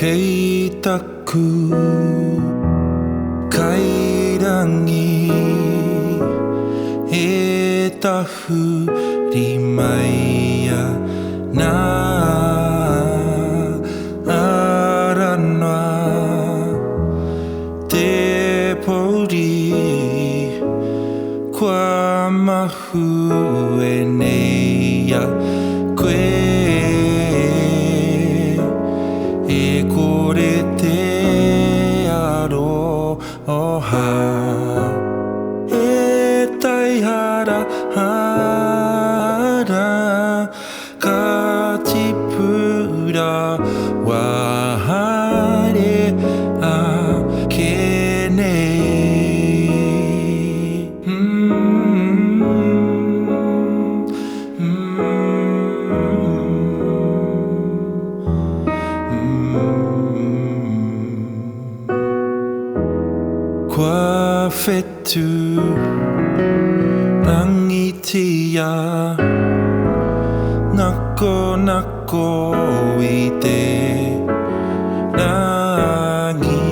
Kei taku kairangi e tahuri mai ana Ara noa te pouri kua mahue nei a koe E kore te aroha e taihara hara Ka tipu rawa haere ake nei. Kua whetū rangitia Nako nako i te rangi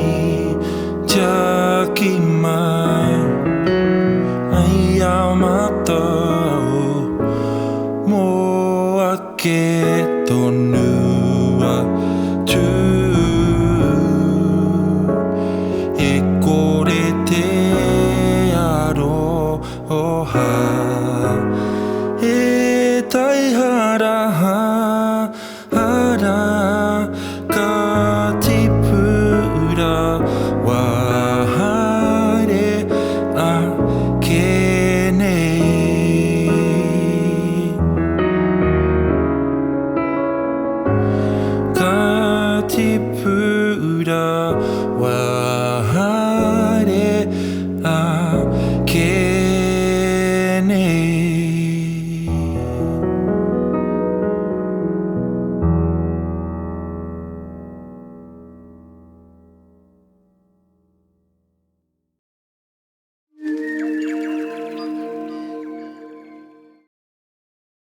Tiaki mai ai a matou Mo ake tonu.